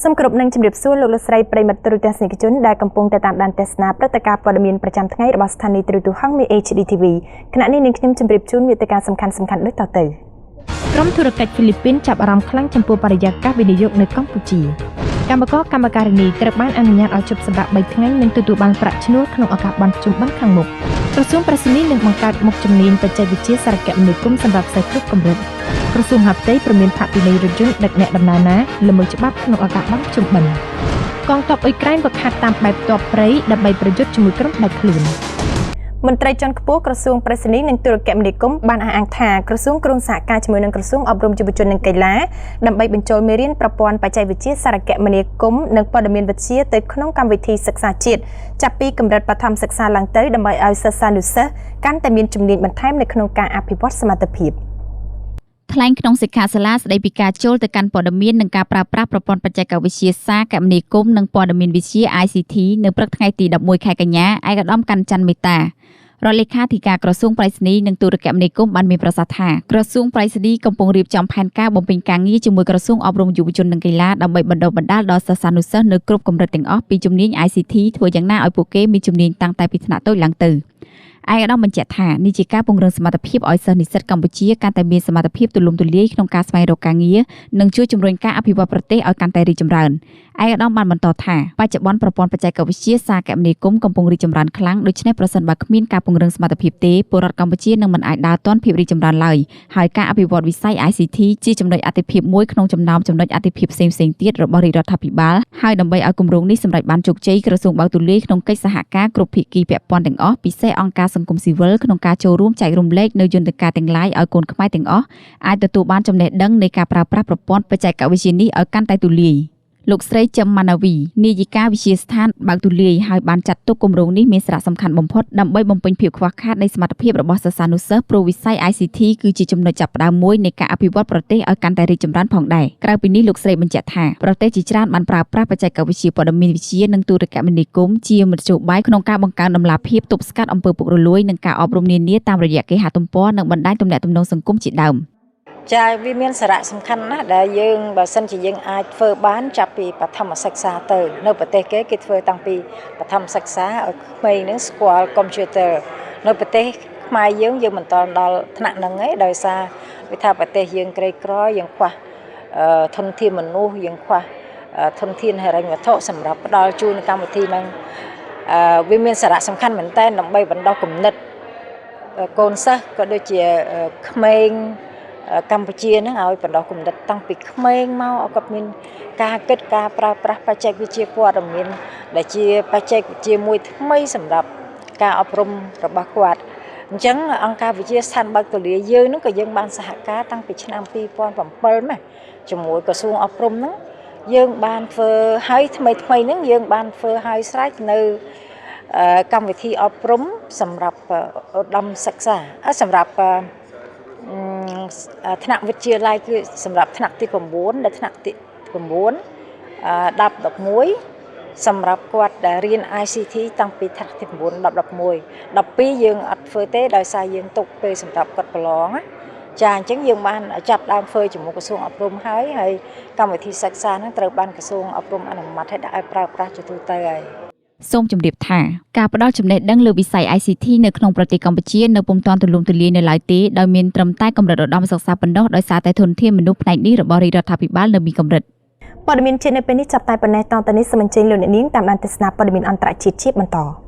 សូមគោរពនឹងជម្រាបសួរលោកលោកស្រីប្រិយមិត្តទូរទស្សនិកជនដែលកំពុងតែតាមដានទស្សនាព្រឹត្តិការណ៍ព័ត៌មានប្រចាំថ្ងៃរបស់ស្ថានីយ៍ទូរទស្សន៍ហង្សមាស HD TV ខណៈនេះនាងខ្ញុំជម្រាបជូនមាតិកាសំខាន់ៗដូចតទៅក្រុមធុរកិច្ចហ្វីលីពីនចាប់អារម្មណ៍ខ្លាំងចំពោះបរិយាកាសវិនិយោគនៅកម្ពុជាកម្មករកម្មការិនីត្រូវបានអនុញ្ញាតឲ្យឈប់សម្រាក3ថ្ងៃនិងទទួលបានប្រាក់ឈ្នួលក្នុងឱកាសបុណ្យភ្ជុំបិណ្ឌខាងមុខក្រសួងប្រៃសណីយ៍នឹងបង្កើតមុខជំនាញបច្ចេកវិទ្យាសារគមនាគមន៍សម្រាប់សិស្សគ្រប់កម្រិតក្រសួងមហាផ្ទៃព្រមានផាកពិន័យរថយន្តដឹកអ្នកដំណើរណាល្មើសច្បាប់ក្នុងឱកាសបុណ្យភ្ជុំបិណ្ឌកងទ័ពអ៊ុយក្រែនវឹកហាត់តាមបែបទ័ពព្រៃដើម្បីប្រយុទ្ធជាមួយក្រុមផ្ដាច់ខ្លួនមន្ត្រីជាន់ខ្ពស់ក្រសួងប្រៃសណីយ៍និងទូរគមនាគមន៍បានអះអាងថាក្រសួងគ្រោងសហការជាមួយនឹងក្រសួងអប់រំយុវជននិងកីឡាដើម្បីបញ្ចូលមេរៀនប្រព័ន្ធបច្ចេកវិទ្យាសារគមនាគមន៍និងព័ត៌មានវិទ្យាទៅក្នុងកម្មវិធីសិក្សាជាតិចាប់ពីកម្រិតបឋមសិក្សាឡើងទៅដើម្បីឲ្យសិស្សានុសិស្សកាន់តែមានជំនាញបន្ថែមនៅក្នុងការអភិវឌ្ឍសមត្ថភាព។ ថ្លែងក្នុងសិក្ខាសាលាស្ដីពីការចូលទៅកាន់ព័ត៌មាននិងការប្រើប្រាស់ប្រព័ន្ធបច្ចេកវិទ្យាសារគមនាគមន៍និងព័ត៌មានវិទ្យា ICT នៅព្រឹកថ្ងៃទី11ខែកញ្ញាឯកឧត្តមកាន់ច័ន្ទមេតារដ្ឋលេខាធិការក្រសួងប្រៃសណីយ៍និងទូរគមនាគមន៍បានមានប្រសាសន៍ថាក្រសួងប្រៃសណីយ៍កំពុងរៀបចំផែនការបំពេញការងារជាមួយក្រសួងអប់រំយុវជននិងកីឡាដើម្បីបណ្ដុះបណ្ដាលដល់សិស្សានុសិស្សនៅគ្រប់កម្រិតទាំងអស់ពីជំនាញ ICT ធ្វើយ៉ាងណាឲ្យពួកគេមានជំនាញតាំងតែពីថ្នាក់តូចឡើងទៅឯកឧត្តមបញ្ជាក់ថានេះជាការពង្រឹងសមត្ថភាពឲ្យសិស្សនិស្សិតកម្ពុជាកាន់តែមានសមត្ថភាពទូលំទូលាយក្នុងការស្វែងរកការងារនិងជួយជំរុញការអភិវឌ្ឍប្រទេសឲ្យកាន់តែរីកចម្រើនឯកឧត្តមបានបន្តថាបច្ចុប្បន្នប្រព័ន្ធបច្ចេកវិទ្យាសារគមនាគមន៍កំពុងរីកចម្រើនខ្លាំងដូច្នេះប្រសិនបើគ្មានការពង្រឹងសមត្ថភាពទេពលរដ្ឋកម្ពុជានឹងមិនអាចដើរទាន់ភាពរីកចម្រើនឡើយហើយការអភិវឌ្ឍវិស័យ ICT ជាចំណុចអាទិភាពមួយក្នុងចំណោមចំណុចអាទិភាពផ្សេងៗទៀតរបស់រាជរដ្ឋាភិបាលហើយដើម្បីឲ្យគម្រោងនេះសម្រេចបានជោគជ័យក្រសួងបើកទូលាយក្នុងកិច្ចសហការគ្រប់ភាគីពាក់ព័ន្ធទាំងអស់ពិសេសអង្គការសង្គមស៊ីវិលក្នុងការចូលរួមចែករំលែកនៅយន្តការទាំងឡាយឲ្យកូនខ្មែរទាំងអស់អាចទទួលបានចំណេះដឹងនៃការប្រើប្រាស់ប្រព័ន្ធបច្ចេកវិទ្យានេះឲ្យកាន់តែទូលាយលោកស្រីចឹមម៉ាណាវីនាយិកាវិទ្យាស្ថានបើកទូលាយហើយបានចាត់ទុកគម្រោងនេះមានសារៈសំខាន់បំផុតដើម្បីបំពេញភាពខ្វះខាតនៃសមត្ថភាពរបស់សិស្សានុសិស្សព្រោះវិស័យ ICT គឺជាចំណុចចាប់ផ្ដើមមួយនៃការអភិវឌ្ឍប្រទេសឲ្យកាន់តែរីកចម្រើនផងដែរក្រៅពីនេះលោកស្រីបញ្ជាក់ថាប្រទេសជាច្រើនបានប្រើប្រាស់បច្ចេកវិទ្យាព័ត៌មានវិទ្យានិងទូរគមនាគមន៍ជាមធ្យោបាយក្នុងការបង្កើនតម្លាភាពទប់ស្កាត់អំពើពុករលួយនិងការអប់រំនានាតាមរយៈគេហទំព័រនិងបណ្ដាញទំនាក់ទំនងសង្គមជាដើមចាវាមានសារៈសំខាន់ណាស់ដែលយើងបើសិនជាយើងអាចធ្វើបានចាប់ពីបឋមសិក្សាទៅនៅប្រទេសគេគេធ្វើតាំងពីបឋមសិក្សាឲ្យក្មេងនឹងស្គាល់កុំព្យូទ័រនៅប្រទេសខ្មែរយើងយើងមិនតដល់ថ្នាក់ហ្នឹងឯងដោយសារវាថាប្រទេសយើងក្រីក្រយើងខ្វះធនធានមនុស្សយើងខ្វះធនធានហិរញ្ញវត្ថុសម្រាប់ផ្ដល់ជូនកម្មវិធីហ្នឹងវាមានសារៈសំខាន់មែនតើដើម្បីបណ្ដុះគំនិតកូនសិស្សក៏ដូចជាក្មេងកម្ពុជាហ្នឹងឲ្យបណ្ដុះគំនិតតាំងពីក្មេងមកឲ្យគាត់មានការគិតការប្រើប្រាស់បច្ចេកវិទ្យាព័ត៌មានដែលជាបច្ចេកវិទ្យាមួយថ្មីសម្រាប់ការអប់រំរបស់គាត់អញ្ចឹងអង្គការវិទ្យាស្ថានបើកទូលាយយើងហ្នឹងក៏យើងបានសហការតាំងពីឆ្នាំ2007ណាជាមួយក្រសួងអប់រំហ្នឹងយើងបានធ្វើឲ្យថ្មីថ្មីហ្នឹងយើងបានធ្វើឲ្យស្រេចនៅកម្មវិធីអប់រំសម្រាប់ឧត្តមសិក្សាសម្រាប់ថ្នាក់វិទ្យាល័យគឺសម្រាប់ថ្នាក់ទី9ដល់ថ្នាក់ទី9 10 11សម្រាប់គាត់ដែលរៀន ICT តាំងពីថ្នាក់ទី9 10 11 12យើងអត់ធ្វើទេដោយសារយើងទុកពេលសម្រាប់គាត់ប្រឡងណាចាអញ្ចឹងយើងបានចាប់ដើមធ្វើជាមួយក្រសួងអប់រំហើយហើយកម្មវិធីសិក្សាហ្នឹងត្រូវបានក្រសួងអប់រំអនុម័តឲ្យដាក់ឲ្យប្រើប្រាស់ជាទូទៅហើយសូមជម្រាបថាការផ្ដល់ចំណេះដឹងលើវិស័យ ICT នៅក្នុងប្រទេសកម្ពុជានៅពុំទាន់ទូលំទូលាយនៅឡើយទេដោយមានត្រឹមតែកម្រិតឧត្តមសិក្សាប៉ុណ្ណោះដោយសារតែធនធានមនុស្សផ្នែកនេះរបស់រាជរដ្ឋាភិបាលនៅមានកម្រិតព័ត៌មានជាតិនៅពេលនេះចាប់តែប៉ុណ្ណេះតទៅនេះសូមអញ្ជើញលោកអ្នកនាងតាមដានទស្សនាព័ត៌មានអន្តរជាតិជាបន្ត។